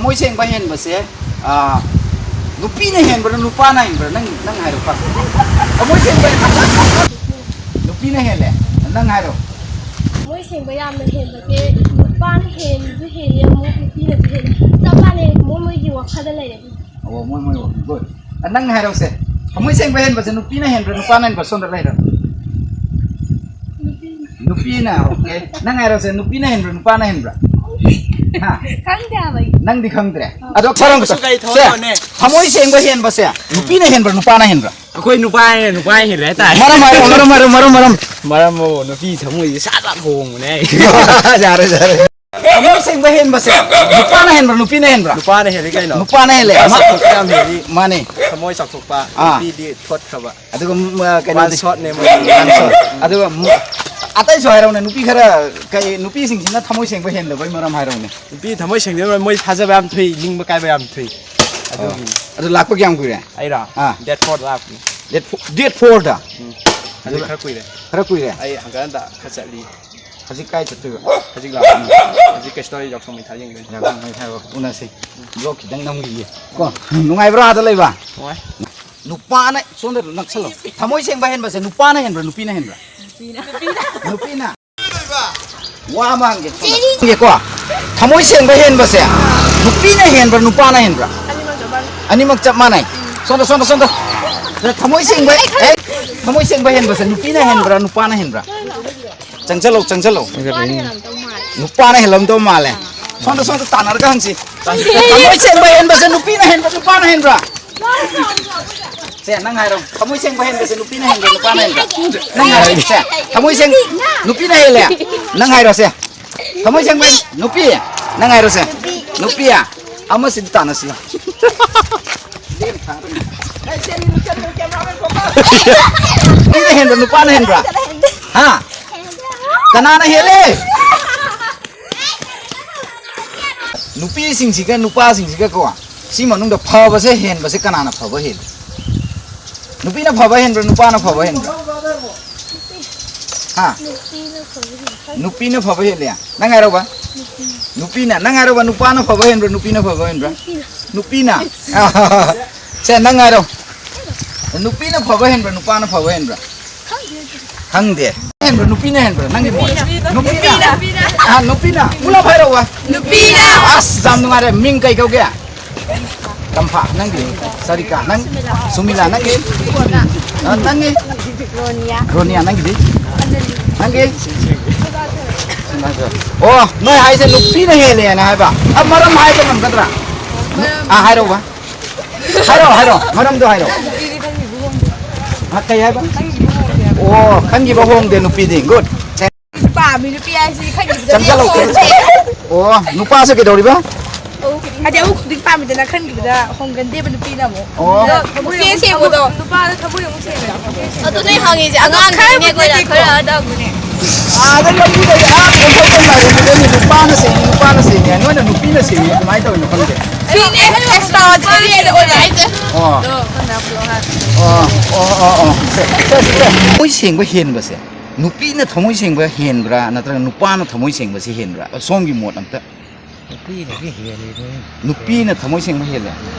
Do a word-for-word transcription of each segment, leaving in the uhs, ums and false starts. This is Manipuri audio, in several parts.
ꯊꯃꯣꯏ ꯁꯦꯡꯕ ꯍꯦꯟꯕꯁꯦ, ꯑꯥ, ꯅꯨꯄꯤꯅ ꯍꯦꯟꯕ꯭ꯔꯥ, ꯅꯨꯄꯥꯅ ꯍꯦꯟꯕ꯭ꯔꯥ? ꯅꯪ, ꯅꯪ ꯍꯥꯏꯔꯣ first. ꯊꯃꯣꯏ ꯁꯦꯡꯕ ꯍꯦꯟꯕ ꯅꯨꯄꯤꯅ ꯍꯦꯜꯂꯦ꯫ ꯅꯪ ꯍꯥꯏꯔꯣ꯫ ꯊꯃꯣꯏ ꯁꯦꯡꯕ ꯌꯥꯝꯅ ꯍꯦꯟꯕꯁꯦ ꯅꯨꯄꯥꯅ ꯍꯦꯟꯁꯨ ꯍꯦꯜꯂꯤ, ꯑꯃꯨꯛ ꯅꯨꯄꯤꯅꯁꯨ ꯍꯦꯜꯂꯤ꯫ ꯆꯞ ꯃꯥꯟꯅꯩ, ꯃꯣꯏ ꯃꯣꯏꯒꯤ ꯋꯥꯈꯜꯗ ꯂꯩꯔꯦ꯫ ꯑꯣ, ꯃꯣꯏ ꯃꯣꯏ ꯋꯥꯈꯜ꯫ Good. ꯑ, ꯅꯪ ꯍꯥꯏꯔꯣꯁꯦ꯫ ꯊꯃꯣꯏ ꯁꯦꯡꯕ ꯍꯦꯟꯕꯁꯦ ꯅꯨꯄꯤꯅ ꯍꯦꯟꯕ꯭ꯔꯥ, ꯅꯨꯄꯥꯅ ꯍꯦꯟꯕ꯭ꯔꯥ? ꯁꯣꯝꯗ ꯂꯩꯔꯣ꯫ ꯅꯨꯄꯤꯅ꯫ Okay. ꯅꯪ ꯍꯥꯏꯔꯣꯁꯦ, ꯅꯨꯄꯤꯅ ꯍꯦꯟꯕ꯭ꯔꯥ, ꯅꯨꯄꯥꯅ ꯍꯦꯟꯕ꯭ꯔꯥ? ꯍꯥ? ꯈꯪꯗꯦ ꯍꯥꯏꯕ ꯑꯩ꯫ ꯅꯪꯗꯤ ꯈꯪꯗ꯭ꯔꯦ? ꯑꯥ꯫ ꯑꯗꯣ ꯈꯔ ꯑꯃꯨꯛ ꯀꯩꯁꯨ ꯀꯩ ꯁꯦ, ꯊꯣꯛꯂꯛꯑꯣꯅꯦ? ꯊꯃꯣꯏ ꯁꯦꯡꯕ ꯍꯦꯟꯕꯁꯦ ꯅꯨꯄꯤꯅ ꯍꯦꯟꯕ꯭ꯔꯥ, ꯅꯨꯄꯥꯅ ꯍꯦꯟꯕ꯭ꯔꯥ? ꯑꯩꯈꯣꯏ ꯅꯨꯄꯥ ꯍꯦꯟꯅ, ꯅꯨꯄꯥ ꯍꯦꯜꯂꯦ ꯍꯥꯏꯇꯥꯔꯦ꯫ ꯃꯔꯝ ꯍꯥꯏꯔꯣ, ꯃꯔꯝ, ꯃꯔꯝ, ꯃꯔꯝ, ꯃꯔꯝ꯫ ꯃꯔꯝ ꯑꯃꯕꯨ ꯅꯨꯄꯤ ꯊꯃꯣꯏꯁꯦ ꯁꯠ ꯁꯠ ꯍꯣꯡꯕꯅꯦ ꯑꯩ꯫ ꯌꯥꯔꯦ, ꯌꯥꯔꯦ꯫ ꯊꯃꯣꯏ ꯁꯦꯡꯕ ꯍꯦꯟꯕꯁꯦ ꯅꯨꯄꯥꯅ ꯍꯦꯟꯕ꯭ꯔꯥ, ꯅꯨꯄꯤꯅ ꯍꯦꯟꯕ꯭ꯔꯥ? ꯅꯨꯄꯥꯅ ꯍꯦꯜꯂꯤ ꯀꯩꯅꯣ꯫ ꯅꯨꯄꯥꯅ ꯍꯦꯜꯂꯦ꯫ ꯅꯨꯄꯥ ꯃꯥ-, ꯆꯥꯎꯊꯣꯛꯄ ꯌꯥꯝ ꯍꯦꯜꯂꯤ꯫ ꯃꯥꯅꯦ꯫ ꯊꯃꯣꯏ ꯆꯥꯎꯊꯣꯛꯄ, ꯑꯥ꯫ ꯅꯨꯄꯤꯗꯤ ꯊꯣꯠꯈ꯭ꯔꯕ꯫ ꯑꯗꯨꯒ, ꯎꯝ, ꯑ, ꯀꯩꯅꯣꯗꯤ-, one shot ꯅꯦ ꯃꯣꯏ꯫ One shot꯫ ꯑꯗꯨꯒ, ꯎꯝ, ꯑꯇꯩꯁꯨ ꯍꯥꯏꯔꯛꯎꯅꯦ, ꯅꯨꯄꯤ ꯈꯔ, ꯀꯩ, ꯅꯨꯄꯤꯁꯤꯡꯁꯤꯅ ꯊꯃꯣꯏ ꯁꯦꯡꯕ ꯍꯦꯟꯗꯕꯒꯤ ꯃꯔꯝ ꯍꯥꯏꯔꯛꯎꯅꯦ꯫ ꯅꯨꯄꯤ ꯊꯃꯣꯏ ꯁꯦꯡꯗꯕ ꯃꯔꯝ, ꯃꯣꯏ ꯊꯥꯖꯕ ꯌꯥꯝ ꯊꯨꯏ, ꯅꯤꯡꯕ ꯀꯥꯏꯕ ꯌꯥꯝ ꯊꯨꯏ꯫ ꯑꯣ꯫ ꯑꯗꯨꯒꯤꯅꯤ꯫ ꯑꯗꯨ ꯂꯥꯛꯄ ꯀꯌꯥꯝ ꯀꯨꯏꯔꯦ? ꯑꯩꯔꯣ? ꯑꯥ꯫ Date four ꯗ ꯂꯥꯛꯄꯅꯤ꯫ Date four, date four ꯗ? ꯎꯝ꯫ ꯑꯗꯨ ꯑꯗꯨ ꯈꯔ ꯀꯨꯏꯔꯦ꯫ ꯈꯔ ꯀꯨꯏꯔꯦ? ꯑꯩ ꯍꯪꯒꯠ ꯍꯟꯗ ꯈꯔ ꯆꯠꯂꯤ꯫ ꯍꯧꯖꯤꯛ ꯀꯥꯏ ꯆꯠꯇꯣꯏꯕ? ꯍꯧꯖꯤꯛ ꯂꯥꯛꯄꯅꯤ꯫ ꯍꯧꯖꯤꯛ ꯀꯩꯁꯨ ꯇꯧꯔꯤ, ꯌꯥꯎꯁꯪ ꯃꯩ ꯊꯥꯖꯤꯟꯈ꯭ꯔꯦ꯫ ꯌꯥꯎꯁꯪ ꯃꯩ ꯊꯥꯕ ꯎꯅꯁꯤ꯫ Vlog ꯈꯤꯇꯪ ꯅꯝꯈꯤꯒꯦ꯫ ꯀꯣ? ꯅꯨꯡꯉꯥꯏꯕ꯭ꯔꯣ ꯑꯥꯗ ꯂꯩꯕ? ꯅꯨꯡꯉꯥꯏ꯫ ꯅꯨꯄꯥꯅ, ꯁꯣꯝꯗ ꯅꯛꯁꯜꯂꯣ꯫ ꯊꯃꯣꯏ ꯁꯦꯡꯕ ꯍꯦꯟꯕꯁꯦ ꯅꯨꯄꯥꯅ ꯍꯦꯟꯕ꯭ꯔꯥ, ꯅꯨꯄꯤꯅ ꯍꯦꯟꯕ꯭ꯔꯥ? ꯅꯨꯄꯤꯅ꯫ ꯋꯥ ꯑꯃ ꯍꯪꯒꯦ, ꯁꯣꯝꯗ ꯍꯪꯒꯦꯀꯣ꯫ ꯊꯃꯣꯏ ꯁꯦꯡꯕ ꯍꯦꯟꯕꯁꯦ ꯅꯨꯄꯤꯅ ꯍꯦꯟꯕ꯭ꯔꯥ, ꯅꯨꯄꯥꯅ ꯍꯦꯟꯕ꯭ꯔꯥ? ꯑꯅꯤꯃꯛ ꯆꯞ ꯃꯥꯟꯅꯩ꯫ ꯁꯣꯝꯗ, ꯁꯣꯝꯗ, ꯁꯣꯝꯗ꯫ ꯊꯃꯣꯏ ꯁꯦꯡꯕ, ꯑꯦ, ꯊꯃꯣꯏ ꯁꯦꯡꯕ ꯍꯦꯟꯕꯁꯦ ꯅꯨꯄꯤꯅ ꯍꯦꯟꯕ꯭ꯔꯥ, ꯅꯨꯄꯥꯅ ꯍꯦꯟꯕ꯭ꯔꯥ? ꯆꯪꯁꯜꯂꯣ, ꯆꯪꯁꯜꯂꯣ꯫ ꯅꯨꯄꯥꯅ ꯍꯦꯜꯂꯝꯗꯧ ꯃꯥꯜꯂꯦ꯫ ꯅꯨꯄꯥꯅ ꯍꯦꯜꯂꯝꯗꯧ ꯃꯥꯜꯂꯦ꯫ ꯁꯣꯝꯗ, ꯁꯣꯝꯗ ꯇꯥꯟꯅꯔꯒ ꯍꯪꯁꯤ꯫ ꯊꯃꯣꯏ ꯁꯦꯡꯕ ꯍꯦꯟꯕꯁꯦ ꯅꯨꯄꯤꯅ ꯍꯦꯟꯕ꯭ꯔꯥ, ꯅꯨꯄꯥꯅ ꯍꯦꯟꯕ꯭ꯔꯥ? ꯁꯦ, ꯅꯪ ꯍꯥꯏꯔꯣ꯫ ꯊꯃꯣꯏ ꯁꯦꯡꯕ ꯍꯦꯟꯕꯁꯦ ꯅꯨꯄꯤꯅ ꯍꯦꯟꯕ꯭ꯔꯥ, ꯅꯨꯄꯥꯅ ꯍꯦꯟꯕ꯭ꯔꯥ? ꯅꯪ ꯍꯥꯏꯔꯣ꯫ ꯁꯦ, ꯊꯃꯣꯏ ꯁꯦꯡ-, ꯅꯨꯄꯤꯅ ꯍꯦꯜꯂꯦ꯫ ꯅꯪ ꯍꯥꯏꯔꯣ ꯁꯦ꯫ ꯊꯃꯣꯏ ꯁꯦꯡꯕ ꯅꯨꯄꯤ꯫ ꯅꯪ ꯍꯥꯏꯔꯣ ꯁꯦ꯫ ꯅꯨꯄꯤ꯫ ꯑꯃꯁꯤꯗꯤ ꯇꯥꯟꯅꯁꯤ ꯂꯥꯎ꯫ ꯅꯨꯄꯤꯅ ꯍꯦꯟꯕ꯭ꯔꯥ, ꯅꯨꯄꯥꯅ ꯍꯦꯟꯕ꯭ꯔꯥ? ꯍꯥ? ꯀꯅꯥꯅ ꯍꯦꯜꯂꯦ? ꯅꯨꯄꯤꯁꯤꯡꯁꯤꯒ ꯅꯨꯄꯥꯁꯤꯡꯁꯤꯒ ꯀꯣ, ꯁꯤ ꯃꯅꯨꯡꯗ ꯐꯕꯁꯦ ꯍꯦꯟꯕꯁꯦ ꯀꯅꯥꯅ ꯐꯕ ꯍꯦꯜꯂꯤ? ꯅꯨꯄꯤꯅ ꯐꯕ ꯍꯦꯟꯕ꯭ꯔꯥ, ꯅꯨꯄꯥꯅ ꯐꯕ ꯍꯦꯟꯕ꯭ꯔꯥ? ꯍꯥ? ꯅꯨꯄꯤꯅ ꯐꯕ ꯍꯦꯜꯂꯤ꯫ ꯅꯨꯄꯤꯅ ꯐꯕ ꯍꯦꯜꯂꯤ꯫ ꯅꯪ ꯍꯥꯏꯔꯣꯕ꯫ ꯅꯨꯄꯤꯅ꯫ ꯅꯪ ꯍꯥꯏꯔꯣꯕ, ꯅꯨꯄꯥꯅ ꯐꯕ ꯍꯦꯟꯕ꯭ꯔꯥ, ꯅꯨꯄꯤꯅ ꯐꯕ ꯍꯦꯟꯕ꯭ꯔꯥ? ꯅꯨꯄꯤꯅ꯫ ꯁꯦ, ꯅꯪ ꯍꯥꯏꯔꯣ꯫ ꯅꯨꯄꯤꯅ ꯐꯕ ꯍꯦꯟꯕ꯭ꯔꯥ, ꯅꯨꯄꯥꯅ ꯐꯕ ꯍꯦꯟꯕ꯭ꯔꯥ? ꯈꯪꯗꯦ꯫ ꯍꯦꯟꯕ꯭ꯔꯥ, ꯅꯨꯄꯤꯅ ꯍꯦꯟꯕ꯭ꯔꯥ? ꯅꯪꯒꯤ ꯃꯣꯠ꯫ ꯅꯨꯄꯤꯅ꯫ ꯅꯨꯄꯤꯅ꯫ ꯑꯥ, ꯅꯨꯄꯤꯅ꯫ ꯄꯨꯂꯞ ꯍꯥꯏꯔꯛꯎꯕ꯫ ꯅꯨꯄꯤꯅ꯫ ꯑꯁ, ꯌꯥꯝ ꯅꯨꯡꯉꯥꯏꯔꯦ꯫ ꯃꯤꯡ ꯀꯩ ꯀꯧꯒꯦ? ꯇꯝꯐꯥ꯫ ꯅꯪꯗꯤ? ꯁꯔꯤꯀꯥ꯫ ꯅꯪ? ꯁꯨꯃꯤꯂꯥ꯫ ꯅꯪꯒꯤ? ꯑꯥ, ꯅꯪꯒꯤ? ꯔꯣꯅꯤꯌꯥ꯫ ꯔꯣꯅꯤꯌꯥ꯫ ꯅꯪꯒꯤꯗꯤ? ꯅꯪꯒꯤ? ꯑꯣ, ꯅꯣꯏ ꯍꯥꯏꯁꯦ ꯅꯨꯄꯤꯅ ꯍꯦꯜꯂꯦꯅ ꯍꯥꯏꯕ꯫ ꯑ, ꯃꯔꯝ ꯍꯥꯏꯕ ꯉꯝꯒꯗ꯭ꯔꯥ? ꯑꯥ, ꯍꯥꯏꯔꯛꯎꯕ꯫ ꯍꯥꯏꯔꯛꯑꯣ, ꯍꯥꯏꯔꯛꯑꯣ꯫ ꯃꯔꯝꯗꯣ ꯍꯥꯏꯔꯛꯑꯣ꯫ ꯑ, ꯀꯩ ꯍꯥꯏꯕ? ꯑꯣ, ꯈꯟꯈꯤꯕ ꯍꯣꯡꯗꯦ ꯅꯨꯄꯤꯗꯤ꯫ Good. ꯅꯨꯄꯥ ꯃꯤ ꯅꯨꯄꯤ ꯍꯥꯏꯁꯤ ꯈꯟꯈꯤꯕꯗꯗꯤ ꯆꯪꯁꯜꯂꯛꯑꯣ꯫ ꯍꯣꯡꯗꯦ꯫ ꯑꯣ, ꯅꯨꯄꯥꯁꯨ ꯀꯩꯗꯧꯔꯤꯕ? ꯍꯥꯏꯗꯤ ꯑꯃꯨꯛ ꯈꯨꯗꯤꯡ ꯄꯥꯝꯃꯤꯗꯅ ꯈꯟꯈꯤꯕꯗ ꯍꯣꯡꯒꯟꯗꯦꯕ ꯅꯨꯄꯤꯅ ꯑꯃꯨꯛ꯫ ꯑꯣ꯫ ꯑꯗꯣ ꯊꯃꯣꯏ ꯑꯃꯨꯛ ꯁꯦꯡꯕꯗꯣ꯫ ꯅꯨꯄꯥꯗ ꯊꯃꯣꯏ ꯑꯃꯨꯛ ꯁꯦꯡꯕꯗꯣ꯫ ꯑꯗꯨ ꯅꯣꯏ ꯍꯪꯉꯤꯁꯦ ꯑꯉꯥꯡꯗꯨꯅꯤꯅꯦ, ꯑꯩꯈꯣꯏꯅ ꯈꯔ ꯑꯗꯨꯕꯨꯗꯤꯀꯣ꯫ ꯑꯗꯕꯨꯅꯦ꯫ ꯑꯥꯗ ꯂꯝꯕꯤꯗꯒꯤ ꯑꯥ ꯀꯣꯟꯊꯣꯛꯄ ꯉꯥꯏꯔꯤꯕꯗꯨꯗꯅꯤ ꯅꯨꯄꯥꯅ ꯁꯦꯡꯉꯤ, ꯅꯨꯄꯥꯅ ꯁꯦꯡꯉꯤ ꯍꯥꯏ, ꯅꯣꯏꯅ ꯅꯨꯄꯤꯅ ꯁꯦꯡꯉꯤ ꯀꯃꯥꯏꯅ ꯇꯧꯔꯤꯅꯣ ꯈꯪꯗꯦ꯫ ꯁꯤꯅꯦ extraordinary ꯑꯣꯏꯅ ꯑꯣꯏꯕ ꯍꯥꯏꯁꯦ꯫ ꯑꯣ꯫ ꯑꯗꯣ ꯑꯩꯈꯣꯏꯅ ꯐ꯭ꯂꯣ ꯍꯥꯏꯕ꯫ ꯑꯣ, ꯑꯣ, ꯑꯣ, ꯑꯣ꯫ ꯁꯦ, ꯁꯦ, ꯁꯦ꯫ ꯊꯃꯣꯏ ꯁꯦꯡꯕ ꯍꯦꯟꯕꯁꯦ, ꯅꯨꯄꯤꯅ ꯊꯃꯣꯏ ꯁꯦꯡꯕ ꯍꯦꯟꯕ꯭ꯔꯥ, ꯅꯠꯇ꯭ꯔꯒ ꯅꯨꯄꯥꯅ ꯊꯃꯣꯏ ꯁꯦꯡꯕꯁꯦ ꯍꯦꯟꯕ꯭ꯔꯥ? ꯁꯣꯝꯒꯤ ꯃꯣꯠ ꯑꯝꯇ꯫ ꯅꯨꯄꯤꯅꯗꯤ ꯍꯦꯜꯂꯤꯗ꯫ ꯅꯨꯄꯤꯅ ꯊꯃꯣꯏ ꯁꯦꯡꯕ ꯍꯦꯜꯂꯦ?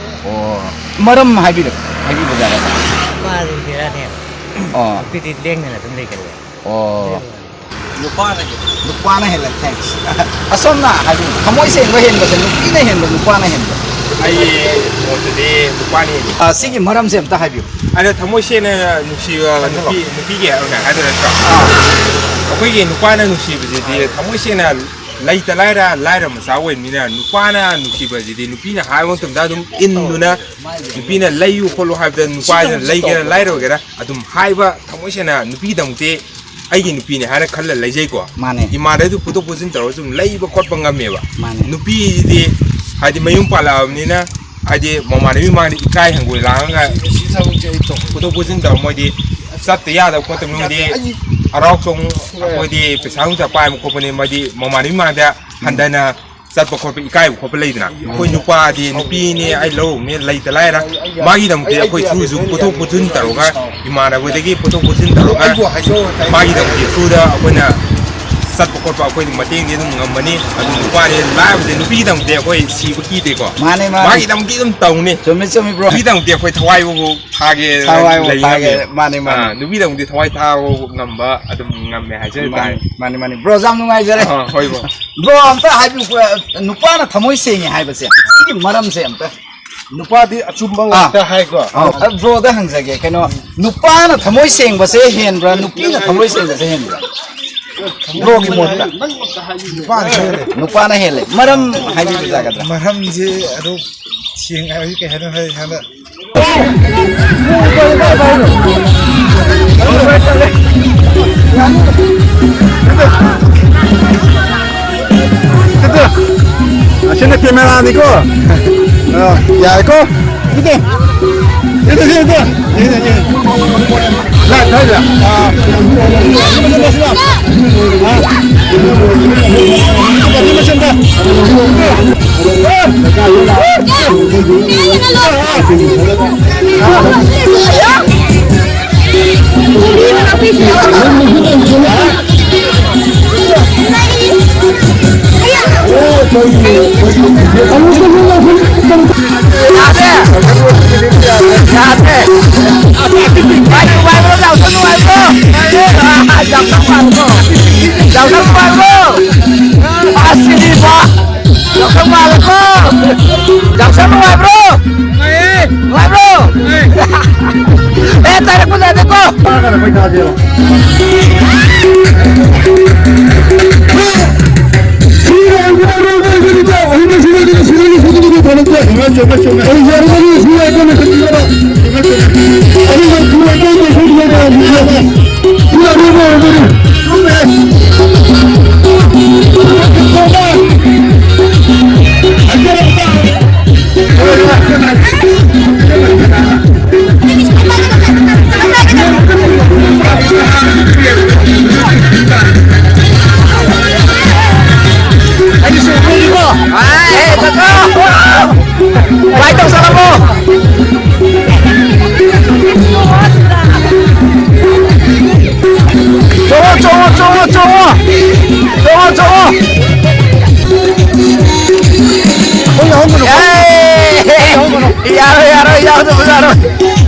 ꯑꯣ, ꯃꯔꯝ ꯍꯥꯏꯕꯤꯔꯛ-, ꯍꯥꯏꯕꯤꯕ ꯌꯥꯒꯗ꯭ꯔꯥ? ꯅꯨꯄꯥꯗꯤ ꯕꯦꯔꯥꯅꯦ꯫ ꯑꯣ꯫ ꯅꯨꯄꯤꯗꯤ ꯂꯦꯡꯗꯅ ꯑꯗꯨꯝ ꯂꯩꯒꯜꯂꯦ꯫ ꯑꯣ꯫ ꯅꯨꯄꯥꯅ ꯍꯦꯜꯂꯦ꯫ ꯅꯨꯄꯥꯅ ꯍꯦꯜꯂꯦ, thanks꯫ ꯑꯁꯣꯝꯅ ꯍꯥꯏꯕꯤꯌꯨ, ꯊꯃꯣꯏ ꯁꯦꯡꯕ ꯍꯦꯟꯕꯁꯦ ꯅꯨꯄꯤꯅ ꯍꯦꯟꯕ, ꯅꯨꯄꯥꯅ ꯍꯦꯟꯕ? ꯑꯩꯒꯤ ꯃꯣꯠꯇꯗꯤ ꯅꯨꯄꯥꯅ ꯍꯦꯜꯂꯤ꯫ ꯑꯥ, ꯁꯤꯒꯤ ꯃꯔꯝꯁꯦ ꯑꯝꯇ ꯍꯥꯏꯕꯤꯌꯨ꯫ ꯑꯗ ꯊꯃꯣꯏ ꯁꯦꯡꯅ ꯅꯨꯡꯁꯤꯕ ꯅꯨꯄꯤ, ꯅꯨꯄꯤꯒꯤ ꯑꯣꯏꯅ ꯍꯥꯏꯗꯣꯏ ꯅꯠꯇ꯭ꯔꯣ? ꯑꯥ꯫ ꯑꯩꯈꯣꯏꯒꯤ ꯅꯨꯄꯥꯅ ꯅꯨꯡꯁꯤꯕꯁꯤꯗꯤ ꯊꯃꯣꯏ ꯁꯦꯡꯅ ꯂꯩꯇ ꯂꯥꯏꯔ, ꯂꯥꯏꯔ ꯃꯆꯥ ꯑꯣꯏꯕꯅꯤꯅ ꯅꯨꯄꯥꯅ ꯅꯨꯡꯁꯤꯕꯁꯤꯗꯤ ꯅꯨꯄꯤꯅ ꯍꯥꯏꯕ ꯃꯇꯝꯗ ꯑꯗꯨꯝ ꯏꯟꯗꯨꯅ, ꯅꯨꯄꯤꯅ ꯂꯩꯌꯨ ꯈꯣꯠꯂꯨ ꯍꯥꯏꯕꯗ ꯅꯨꯄꯥꯁꯤꯅ ꯂꯩꯒꯦꯔꯥ ꯂꯩꯔꯣꯏꯒꯦꯔꯥ ꯑꯗꯨꯝ ꯍꯥꯏꯕ ꯊꯃꯣꯏ ꯁꯦꯡꯅ ꯅꯨꯄꯤꯒꯤꯗꯃꯛꯇꯤ ꯑꯩꯒꯤ ꯅꯨꯄꯤꯅꯦ ꯍꯥꯏꯅ ꯈꯜꯂ ꯂꯩꯖꯩꯀꯣ꯫ ꯃꯥꯅꯦ꯫ ꯏꯃꯥꯟꯅꯕꯗꯨ ꯄꯨꯊꯣꯛ ꯄꯨꯁꯤꯟ ꯇꯧꯔꯒ ꯁꯨꯝ ꯂꯩꯕ ꯈꯣꯠꯄ ꯉꯝꯃꯦꯕ꯫ ꯃꯥꯅꯦ꯫ ꯅꯨꯄꯤꯁꯤꯗꯤ ꯍꯥꯏꯗꯤ ꯃꯌꯨꯝ ꯄꯥꯜꯂꯛꯑꯕꯅꯤꯅ ꯍꯥꯏꯗꯤ ꯃꯃꯥꯟꯅꯕꯤ ꯃꯃꯥꯡꯗ ꯏꯀꯥꯏ ꯍꯪꯒꯣꯏ ꯂꯥꯡꯉꯒ ꯄꯨꯊꯣꯛ ꯄꯨꯁꯤꯟ ꯇꯧꯔ ꯃꯣꯏꯗꯤ ꯆꯠꯇ ꯌꯥꯗꯕ ꯈꯣꯠꯇꯕ ꯃꯣꯏꯗꯤ ꯍꯔꯥꯎ ꯆꯣꯡ ꯑꯩꯈꯣꯏꯗꯤ ꯄꯩꯁꯥ ꯅꯨꯡꯁꯥ ꯄꯥꯏꯕ ꯈꯣꯠꯄꯅꯤ ꯃꯣꯏꯗꯤ ꯃꯃꯥꯟꯅꯕꯤ ꯃꯃꯥꯡꯗ ꯍꯟꯊꯅ ꯆꯠꯄ ꯈꯣꯠꯄ ꯏꯀꯥꯏꯕ ꯈꯣꯠꯄ ꯂꯩꯗꯅ ꯑꯩꯈꯣꯏ ꯅꯨꯄꯥꯗꯤ ꯅꯨꯄꯤꯅꯦ ꯑꯩ ꯂꯧꯔꯨꯕꯅꯦ ꯂꯩꯇ ꯂꯥꯏꯔ ꯃꯥꯒꯤꯗꯃꯛꯇꯤ ꯑꯩꯈꯣꯏ ꯊ꯭ꯔꯨꯁꯨ ꯄꯨꯊꯣꯛ ꯄꯨꯁꯤꯟ ꯇꯧꯔꯒ ꯏꯃꯥꯟꯅꯕꯗꯒꯤ ꯄꯨꯊꯣꯛ ꯄꯨꯁꯤꯟ ꯇꯧꯔꯒ ꯃꯥꯒꯤꯗꯃꯛꯇꯤ ꯊ꯭ꯔꯨꯗ ꯑꯩꯈꯣꯏꯅ ꯆꯠꯄ ꯈꯣꯠꯄ ꯑꯩꯈꯣꯏꯗꯤ ꯃꯇꯦꯡꯗꯤ ꯑꯗꯨꯝ ꯉꯝꯃꯅꯤ꯫ ꯑꯗꯨ ꯅꯨꯄꯥꯅꯤ ꯂꯥꯏꯔꯕꯗꯤ ꯅꯨꯄꯤꯒꯤꯗꯃꯛꯇꯤ ꯑꯩꯈꯣꯏ ꯁꯤꯕ ꯀꯤꯗꯦꯀꯣ꯫ ꯃꯥꯅꯦ, ꯃꯥꯅꯦ꯫ ꯃꯥꯒꯤꯗꯃꯛꯇꯤ ꯑꯗꯨꯝ ꯇꯧꯅꯤ꯫ ꯆꯨꯝꯃꯤ, ꯆꯨꯝꯃꯤ, bro꯫ ꯅꯨꯄꯤꯒꯤꯗꯃꯛꯇꯤ ꯑꯩꯈꯣꯏ ꯊꯋꯥꯏꯕꯨ ꯊꯥꯒꯦ ꯊꯋꯥꯏꯕꯨ ꯊꯥꯒꯦ꯫ ꯉꯝꯃꯦ꯫ ꯃꯥꯅꯦ, ꯃꯥꯅꯦ꯫ ꯑꯥ, ꯅꯨꯄꯤꯗꯃꯛꯇꯤ ꯊꯋꯥꯏ ꯊꯥꯕ ꯉꯝꯕ ꯑꯗꯨꯝ ꯉꯝꯃꯦ ꯍꯥꯏꯖꯕ ꯇꯥꯔꯦ꯫ ꯃꯥꯅꯦ, ꯃꯥꯅꯦ, ꯃꯥꯅꯦ꯫ Bro, ꯌꯥꯝ ꯅꯨꯡꯉꯥꯏꯖꯔꯦ꯫ ꯑꯥ, ꯍꯣꯏ, bro꯫ Bro, ꯑꯝꯇ ꯍꯥꯏꯕꯤꯌꯨ, ꯅꯨꯄꯥꯅ ꯊꯃꯣꯏ ꯁꯦꯡꯉꯦ ꯍꯥꯏꯕꯁꯦ ꯁꯤꯒꯤ ꯃꯔꯝꯁꯦ ꯑꯝꯇ꯫ ꯅꯨꯄꯥꯗꯤ ꯑꯆꯨꯝꯕ ꯑꯥ꯫ ꯉꯥꯛꯇ ꯍꯥꯏꯀꯣ꯫ ꯑꯥ, bro ꯗ ꯍꯪꯖꯒꯦ, ꯀꯩꯅꯣ, ꯅꯨꯄꯥꯅ ꯊꯃꯣꯏ ꯁꯦꯡꯕꯁꯦ ꯍꯦꯟꯕ꯭ꯔꯥ, ꯅꯨꯄꯤꯅ ꯊꯃꯣꯏ ꯁꯦꯡꯕꯁꯦ ꯍꯦꯟꯕ꯭ꯔꯥ? Bro ꯒꯤ ꯃꯣꯠꯇ꯫ ꯅꯨꯄꯥꯅ ꯍꯦꯜꯂꯦ꯫ ꯅꯨꯄꯥꯅ ꯍꯦꯜꯂꯦ꯫ ꯃꯔꯝ ꯍꯥꯏꯕꯤꯕ ꯌꯥꯒꯗ꯭ꯔꯥ? ꯃꯔꯝꯁꯦ ꯑꯗꯨ ꯁꯦꯡꯅ ꯍꯥꯏ-, ꯀꯩ ꯍꯥꯏꯅꯣ ꯍꯥꯏ ꯍꯥꯟꯅ꯫ ꯑꯁꯤꯅ camera ꯅꯤꯀꯣ꯫ ꯑ, ꯌꯥꯔꯦꯀꯣ? ꯏꯗꯣ꯫ ꯏꯗꯣ, ꯏꯗꯣ, ꯏꯗꯣ꯫ ꯂꯥꯏꯠ ꯊꯥꯏꯕ꯫ ꯑ꯫ ꯌꯥꯗꯦ꯫ ꯌꯥꯗꯦ꯫ ꯚꯥꯏ, ꯅꯨꯡꯉꯥꯏꯕ꯭ꯔꯣ? ꯌꯥꯎꯁꯪ ꯅꯨꯡꯉꯥꯏꯕ꯭ꯔꯣ? ꯌꯥꯎꯁꯪ ꯅꯨꯡꯉꯥꯏꯕ꯭ꯔꯣ? ꯌꯥꯎꯁꯪ ꯅꯨꯡꯉꯥꯏꯕ꯭ꯔꯣ? ꯑꯁꯤꯗꯤꯕ꯫ ꯌꯥꯎꯁꯪ ꯃꯥꯜꯂꯦꯀꯣ? ꯌꯥꯎꯁꯪ ꯅꯨꯡꯉꯥꯏꯕ꯭ꯔꯣ? ꯅꯨꯡꯉꯥꯏꯌꯦ꯫ ꯅꯨꯡꯉꯥꯏꯕ꯭ꯔꯣ? ꯅꯨꯡꯉꯥꯏ꯫ ꯑꯦ, ꯇꯥꯏꯔꯛꯄ ꯌꯥꯗꯦꯀꯣ? ꯆꯣꯡꯉꯣ, ꯆꯣꯡꯉꯣ, ꯆꯣꯡꯉꯣ, ꯆꯣꯡꯉꯣ꯫ ꯌꯥꯔꯣꯏ, ꯌꯥꯔꯣꯏ, ꯌꯥꯎꯗꯕ ꯌꯥꯔꯣꯏ꯫